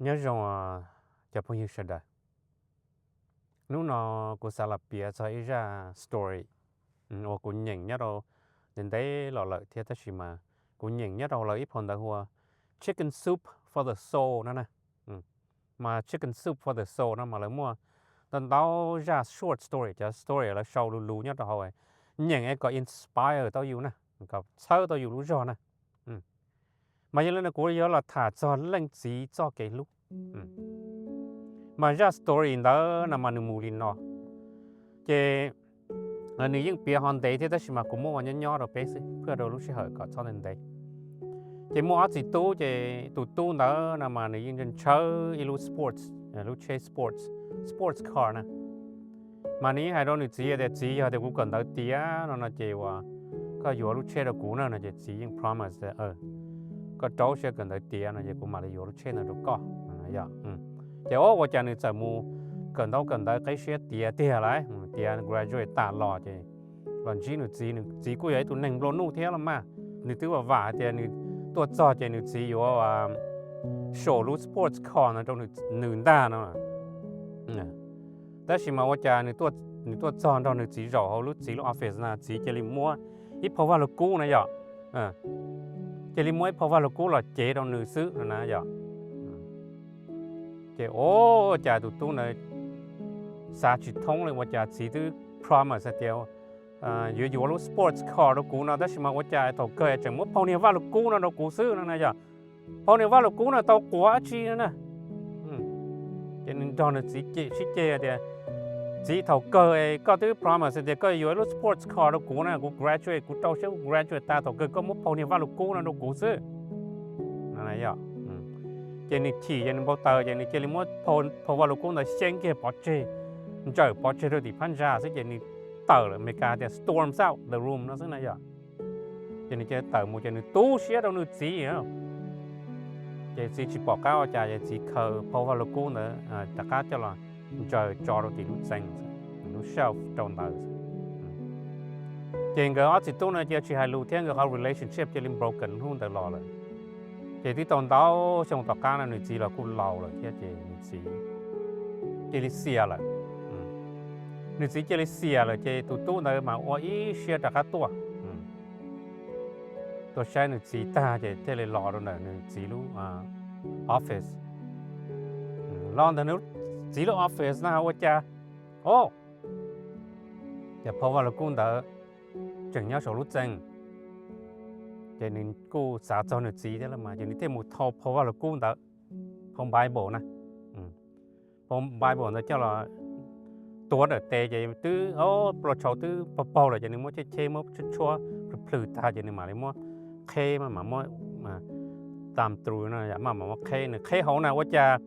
Nyob zoo cov phooj ywg sawv daws. Hnub no kuv xav los piav txog ib zaj story uas kuv nyeem nyob rau ntev ntev los lawm thiab, tab sis mas kuv nyeem nyob rau lawv ib phau ntawv hu ua Chicken Soup for the Soul no na. Mas Chicken Soup for the Soul no mas lawv muaj ntau ntau zaj short story, cov story lawv sau lus lus nyob rau hauv, nyeem es kom inspire tau yus na, kom txhawb tau yus lub zog na. Mas yog li no kuv yuav los tham txog leej txiv txoj kev hlub. Mas zaj story ntawd no mas nws mus li no, ces nws yeej piav ho ntev thiab, tab sis mas kuv muab ua nyob nyob rau peb xwb, phaj rau lub sij hawm kom txhob ntev ntev. Ces muaj ob txiv tub, ces tus tub ntawd no mas nws yeej ntshaw ib lub sports, lub tsheb sports, sports car na. Mas nws yeej hais rau nws txiv tias, txiv, yog tias kuv kawm ntawv tiav no no ces uas koj yuav lub tsheb rau kuv na no, ces txiv yeej promise tias, koj rau siab kawm ntawv tiav no ces kuv mam li yuav lub tsheb ntawd rau koj no yom. Ces ua cas nws txawm mus kawm ntawv, kawm ntawv qib siab tiav tiag lawm, tiav graduate tas los ces los ntsib nws txiv. Nws txiv kuj yog ib tug neeg nplua nuj thiab los mas, nws twb vam vam hais tias nws tuaj txog ces nws txiv yuav sau lub sports car no rau nws ntag no. Tab sis mas ua cas nws tuaj txog nrog nws txiv zaum hauv lub txiv lub office na, txiv cia li muab ib phau vaj lug kub na yom. Cia li muab ib phau vaj lug kub los cev rau nws xwb no na yom. Ces ua cas tus tub ntawd xav tsis thoob li, ua cas txiv twb promise hais tias yuav yuav lub sports car rau kuv no, tab sis mas ua cas thaum kawg tseem muab phau niag vaj lug kub no rau kuv xwb no na yom. Phau niag vaj lug kub no tau quav dab tsi no na. Ces nws nrog nws txiv sib ceg tias, txiv, thaum kawg koj twb promise tias koj yuav lub sports car rau kuv na, kuv graduate, kuv rau siab kuv graduate tas, thaum kawg koj muab phau niag vaj lug kub no rau kuv xwb. Ces nws chim ces nws npau taws ces nws cia li muab phau vaj lug kub ntawd xyeeb kiag pov tseg, ntsawm pov tseg rau tim phab ntsa xwb ces nws tawm lawm, Amelikas tias storms out the room no xwb na yom. Ces nws cia li tawm mus ces nws tu siab rau nws txiv. Ces txiv tsis pom qab ua cas, ces txiv khaws phau vaj lug kub ntawd rov qab coj los ntsaws tso rau tim lub txee, lub shelf rau ntawd. Ces nkawd ob txiv tub no cia tsis hais lus thiab, nkawd qhov relationship cia li broken hnub ntawd los lawm. Ces twb tau ntau xyoo tom qab no nws txiv los kuj laus lawm thiab ces nws txiv cia li xiam lawm. Nws txiv cia li xiam lawm ces tus tub ntawd mas ua ib siab rov qab tuaj. Tuaj saib nws txiv tag ces thiaj li los rau ntawm nws txiv lub office. Los ntawm nws txiv lub office na ua cas, o, ces phau vaj lug kub ntawd tseem nyob saum lub txee. Ces nws kuj xav txog nws txiv thiab los mas ces nws thiaj mus thau phau vaj lug kub ntawd, phau Bible na, phau Bible ntawd coj los tuav ntawm tes ces twb plua tshauv twb paug paug lawm ces nws muab cheb cheb muab tshuab tshuab plhws plhws tag ces nws mam li muab qheb, mam muab thumb through no, mam muab qheb. Nws qheb hauv na ua cas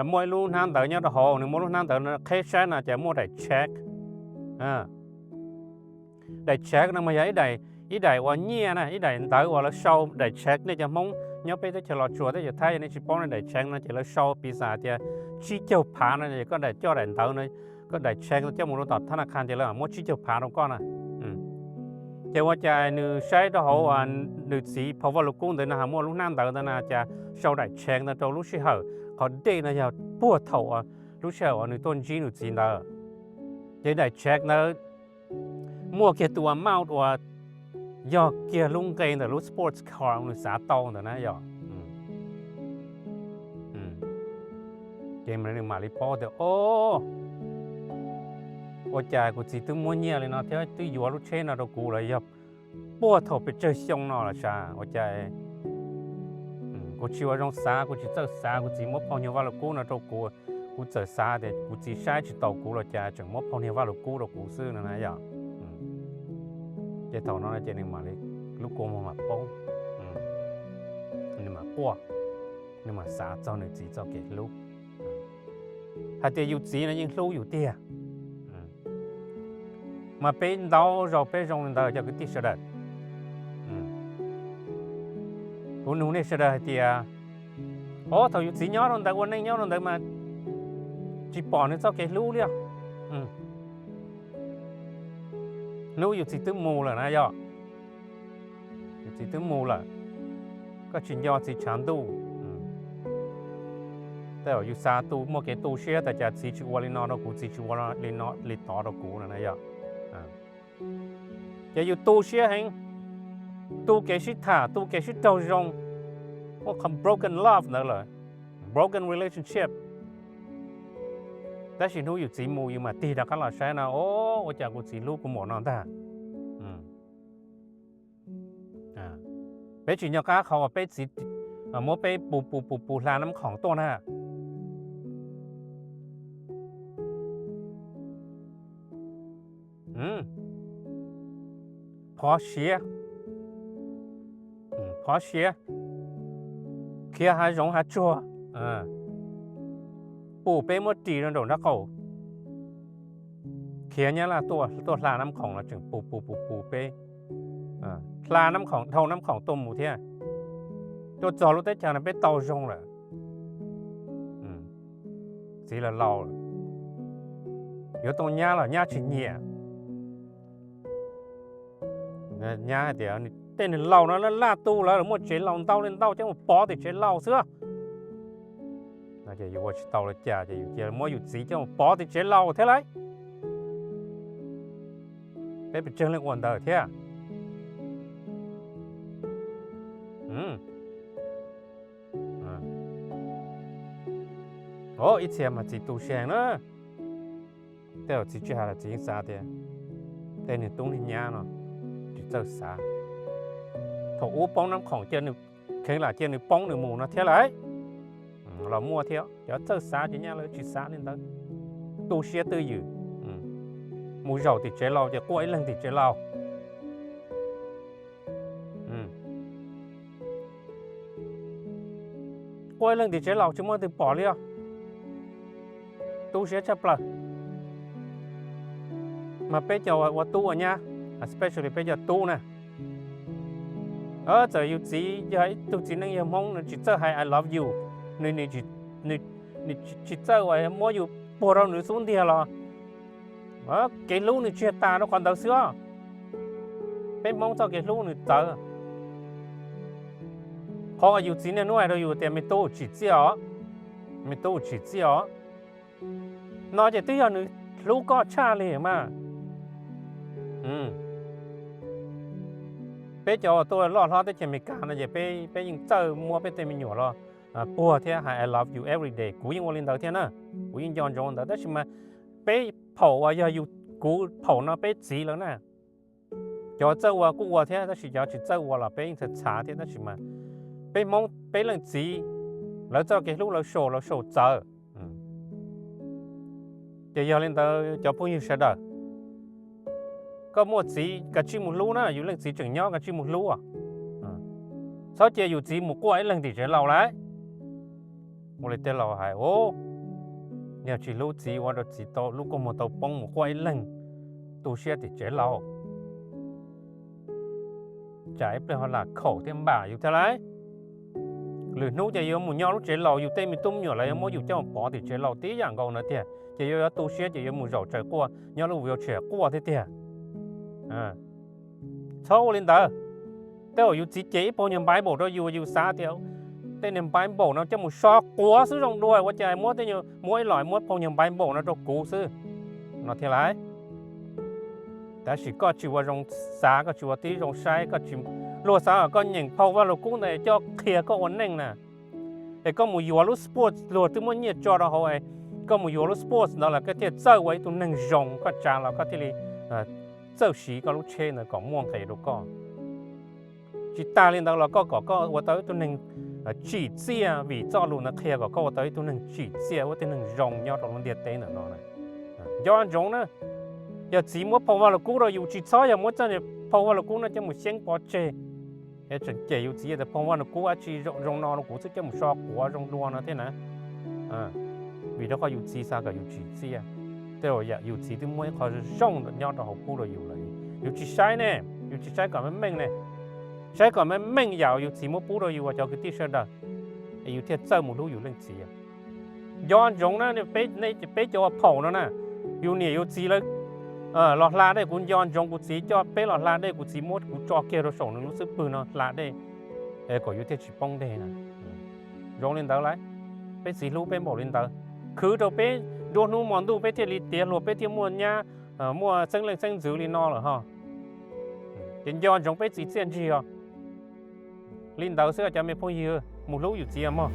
muaj ib lub hnab ntawv nyob rau hauv, nws muab lub hnab ntawv no qheb saib no ces muaj daim check. Daim check no mas yog ib daim, ib daim uas nyiaj na, ib daim ntawv uas lawv sau, daim check nej cov Hmoob nyob peb teb chaws Los Tsuas teb chaws Thaib nej tsis paub ne, daim check no ces lawv sau piv xam tias tsib caug phav no ces koj daim coj daim ntawv no, koj daim check no coj mus rau tom thab na khas ces lawv muab tsib caug phav rau koj na. Ces ua cas nws saib rau hauv nws txiv phau vaj lug kub ntawd na, muaj lub hnab ntawv ntawd na cas sau daim check ntawd rau lub sij hawm, qhov date no yog puag thaum lub sij hawm uas nws tuaj ntsib nws txiv ntawd. Ces daim check ntawd muaj kiag tus amount uas yog kiag lub nqe ntawm lub sports car nws xav tau ntawd na yom. Ces nws mam li paub tias, o, ua cas kuv txiv twb muab nyiaj li no thiab twb yuav lub tsheb no rau kuv los yog puag thaum pes tsawg xyoo no los sav, ua cas kuv tsis ua zoo xav, kuv tsis txawj xav, kuv txiv muab phau niag vaj lug kub no rau kuv, kuv txawm xav tias kuv txiv saib tsis taus kuv los cas tseem muab phau niag vaj lug kub rau kuv xwb no na yom. Ces thaum no ces nws mam li lub kua muag mam poob, nws mam quaj, nws mam xav txog nws txiv txoj kev hlub, hais tias yus txiv no yeej hlub yus tiag. Mas peb ntau zaus peb zoo li ntawd cov kwv tij sawv daws. Kuv nug nej sawv daws hais tias, o, thaum yus txiv nyob rau ntawd ua neej nyob rau ntawd mas tsis pom nws txoj kev hlub li os. Hnub yus txiv twb mus lawm na yom, yus txiv twb mus lawm, koj tsis nco txiv tshav ntuj. Tej zaum yus xav tu muaj kev tu siab tas cas txiv tsis ua li no rau kuv, txiv tsis ua li no li tod rau kuv no na yog. Ces yus tu siab heev, tu kev sib tham, tu kev sib raug zoo, muaj qhov broken love ntawd lawm, broken relationship. Tab sis hnub yus txiv mus yus mam tig rov qab los saib no, o, ua cas kuv txiv hlub kuv npaum no ntag. Peb tsis nco qab qhov uas peb txiv muab peb pus pus pus pus hla nab khoom tuaj na. Phov siav, phov siav, khiav hav zoov hav tsuag, pum peb muab ris rau nraum nraub qaum, khiav nyab laj tuaj hla nab khoom los tseem pus pus pus pus peb, hla nab khoom dhau nab khoom tuaj mus thiab. Tuaj txog lub teb chaws no peb tau zoo lawm. Txiv los laus lawm, yuav tau nyab los nyab tsis nyiam. Nyab hais tias tej neeg laus no laj laj tu lawv muaj tsev laus ntau li ntau coj mus pov tim tsev laus xwb. Yus ua tsis tau li cas ces yus cia muab yus txiv coj mus pov tim tsev laus thiab lauj. Peb pes tsawg leej ua ntawd thiab. O, ib txhia mas txiv tu siab heev na. Tej zaum txiv tsis hais los txiv yeej xav tias tej niag tub niag nyab no tsis txawj xav. Thaum ub poob nab khoom cia nws, kheev lam cia nws poob nws mus no thiab lauj. Los muaj thiab cov txawj xav ces nyaj lawv tsis xav li ntawd. Tu siab twj ywm, mus zaum tim tsev laus ces quaj ib leeg tim tsev laus. Quaj ib leeg tim tsev laus tsis muaj twg pom li os. Tu siab tshaj plaws. Mas peb cov ua tub ua nyab, especially peb cov tub na, txawm yus txiv yog ib tug txiv neej yawg Hmoob nws tsis txawj hais I love you, nws tsis txawj uas muab yus puag rau nws xub ntiag los kev hlub nws tsis tas rau qhov ntawd xwb os. Peb Hmoob txoj kev hlub nws txawv. Qhov uas yus txiv niaj hnub hais rau yus tias me tub tsim txiaj os, me tub tsim txiaj os, no ces twb yog nws hlub koj tshaj li mas. Peb cov uas tuaj loj hlob teb chaws Amelikas no ces peb yeej txawj muab peb tej me nyuam los puag thiab hais I love you every day. Kuv yeej ua li ntawd thiab na, kuv yeej nco ntsoov ntawd tab sis mas peb phaum uas yog yus, kuv phaum no peb txiv lawm na. Cov txawj ua kuj ua thiab tab sis cov tsis txawj ua los peb yeej txhav txhav thiab tab sis mas peb Hmoob peb leej txiv lawv txoj kev hlub lawv saum lawv saum txawv. Ces yog li ntawd cov phooj ywg sawv daws, koj muaj txiv kav tsij mus hlub na, yus leej txiv tseem nyob kav tsij mus hlub. Txhob cia yus txiv mus quaj ib leeg tim tsev laus lauj. Ua li tej laus hais, yog tsis hlub txiv ua rau txiv tau lub kua muag tau poob mus quaj ib leeg tu siab tim tsev laus. Tsam ib pliag ho lam khaum thiab npam yus thiab lauj. Lwm hnub ces yuav mus nyob lub tsev laus yus tej me tub me nyuam lawv yuav muab yus coj mus pov tim tsev laus tib yam nkaus ntawd tiag ces yuav yuav tu siab ces yuav mus zaum tsaws quaj nyob lub wheelchair quaj thiab tiag. Txhob ua li ntawd. Tej zaum yus txiv cev ib phau nyuag Bible rau yus, yus xav tias tej niag Bible no coj mus so quav xwb zoo dua ua cas muab tej, muab ib los muab phau nyuag Bible no rau kuv xwb no thiab lauj. Tab sis koj tsis ua zoo xav, koj tsis ua tib zoo saib, koj tsis, luag xav kom koj nyeem phau Vaj Lug Kub ntawd coj qhia koj ua neej na. Es koj mus yuav lub sports, luag twb muab nyiaj tso rau hauv es koj mus yuav lub sports ntawd los koj thiaj txawj ua ib tug neeg zoo, koj tsa los koj thiaj li txawj siv koj lub tsheb ntawd kom muaj nqis rau koj. Tsis tas li ntawd los koj kom koj ua tau ib tug neeg tsim txiaj, vim txoj lus ntawd qhia kom koj ua tau ib tug neeg tsim txiaj, ua ib tug neeg zoo nyob rau lub ntiaj teb ntawm no na. Nco ntsoov na, yog txiv muab phau Vaj Lug Kub rau yus tsis txhob yog muab txoj phau Vaj Lug Kub no coj mus xyeeb pov tseg, es tseem cem yus txiv tias phau Vaj Lug Kub dab tsi zoo no rau kuv xwb coj mus so quav zoo dua no thiab na. Vim rau qhov yus txiv xav kom yus tsim txiaj, tej zaum yam yus txiv twb muab ib qho zoo nyob rau hauv pub rau yus lawm, yus tsis saib ne, yus tsis saib kom meej meej ne, saib kom meej meej yam yus txiv muab pub rau yus cov kwv tij sawv daws, es yus thiaj txawj mus hlub yus leej txiv. Nco ntsoov na, peb cov ua phaum no na, yus niam yus txiv lawv los hla dej, kuv nco ntsoov kuv txiv coj peb los hla dej, kuv txiv muab kuv tso kiag rau saum nws lub xub pwg no hla dej, es kom yus thiaj tsis poob dej na. Zoo li ntawd lauj. Peb txiv hlub peb npaum li ntawd, khwv rau peb nruab hnub hmo ntuj peb thiaj li tiav hluas, peb thiaj muaj nyab, muaj txheeb leej txheeb ntxwv li no lawm ho. Ces nco ntsoov peb txiv txiaj ntsig os. Li ntawd xwb cov me phooj ywg, mus hlub yus txiv mog.